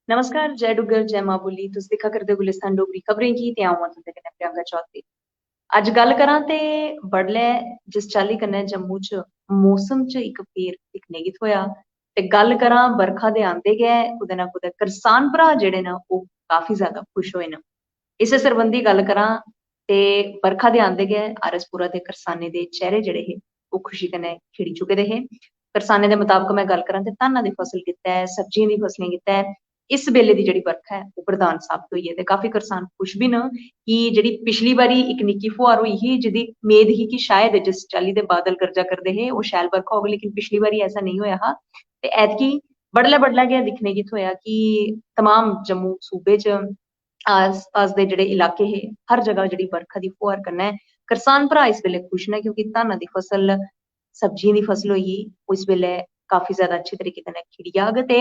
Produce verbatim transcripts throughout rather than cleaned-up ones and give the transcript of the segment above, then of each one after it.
नमस्कार, जय डुग्गर, जय मां बोली। तुस दिक्खा करदे गुलिस्तान डोगरी खबरें गी ते अ'ऊं आं तुं'दे कन्नै प्रियंका चौधरी। अज्ज गल्ल करां ते बडलै जिस चाल्ली कन्नै जम्मू च मौसम च इक फेर दिक्खने गी थ्होआ ते गल्ल करां बरखा दे आंदे गै कुतै ना कुतै करसान भ्राऽ जेह्ड़े न ओह् काफी ज्यादा खुश होए न। इस्सै सरबंधी गल्ल करां ते बरखा दे आंदे गै आर एस पुरा दे करसानें दे चेहरे जेह्ड़े हे ओह् खुशी कन्नै खिड़ी चुके दे हे। करसानें दे मताबक में गल्ल करां ते धाना दी फसल गितै, सब्जियें दी फसलें गितै इस बेल्ले दी जेह्ड़ी बरखा ऐ ओह् वरदान साबत होई ऐ ते काफी करसान खुश बी न कि जेह्ड़ी पिछली बारी इक निक्की फुहार होई ही जेह्दी मेद ही कि शायद जिस चाल्ली दे बादल गरजा करदे हे ओह् शैल बरखा होग, लेकिन पिछली बारी ऐसा नेईं होआ हा। ते ऐतकी बडलै बडलै गै दिक्खने गी थ्होआ कि तमाम जम्मू सूबे च आस पास दे जेह्ड़े इलाके हे हर जगह जेह्ड़ी बरखा दी फुहार कन्नै करसान भ्राऽ इस बेल्लै खुश न क्योंकि धाना दी फसल, सब्जियें दी फसल होई गेई, ओह् इस बेल्लै काफी ज्यादा अच्छे तरीके कन्नै खिड़ी जाग ते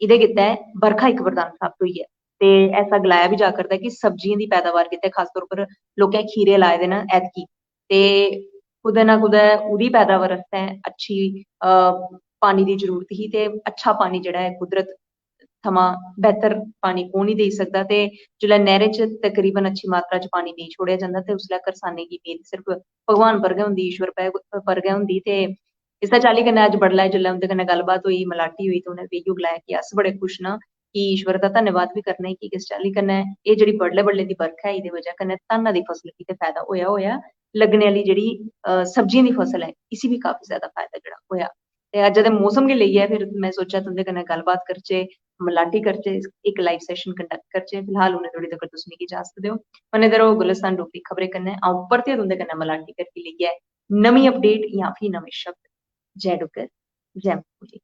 एह्दे गितै बरखा इक वरदान साबत होई ऐ। ते ऐसा गलाया बी जा करदा ऐ कि सब्जियें दी पैदावार गितै खासतौर पर लोकें खीरे लाए दे न ऐतकी, ते कुतै ना कुतै ओह्दी पैदावार आस्तै अच्छी, अ, पानी दी जरूरत ही ते अच्छा पानी जेह्ड़ा ऐ कुदरत थमां बेहतर पानी कौन ही देई सकदा। ते जिसलै नैह्रें च तकरीबन अच्छी मात्रा च पानी नेईं छोड़ेआ जंदा ते उसलै करसानें गी मेद सिर्फ भगवान पर गै होंदी, ईश्वर पर, पर गै होंदी। ते इस्सै चाल्ली कन्नै अज्ज बडलै जिसलै उं'दे कन्नै गल्लबात होई, मलाटी होई, ते उ'नें इ'यो गलाया कि अस बड़े खुश न कि ईश्वर दा धन्नवाद बी करने कि किस चाल्ली कन्नै एह् जेह्ड़ी बडलै बडलै दी बरखा ऐ, एह्दी बजह कन्नै धाना दी फसल गी ते फायदा होआ, होआ, लग्गने आह्ली जेह्ड़ी, अ, सब्जियें दी फसल ऐ, इसी बी काफी ज्यादा फायदा जेह्ड़ा होआ। ते अज्ज दे मौसम गी लेइयै फिर में सोचेआ तुं'दे कन्नै गल्लबात करचै, मलाटी करचै, इक live session conduct करचै। फिलहाल उ'नें थोड़ी तगर तुस मिगी इजाजत देओ। बने दे रहो गुलिस्तान डोगरी खबरें कन्नै। अ'ऊं परतियै तुं'दे कन्नै मलाटी करगी लेइयै नमीं update जां फ्ही नमें शब्द। जय डुग्गर, जय मां बोली।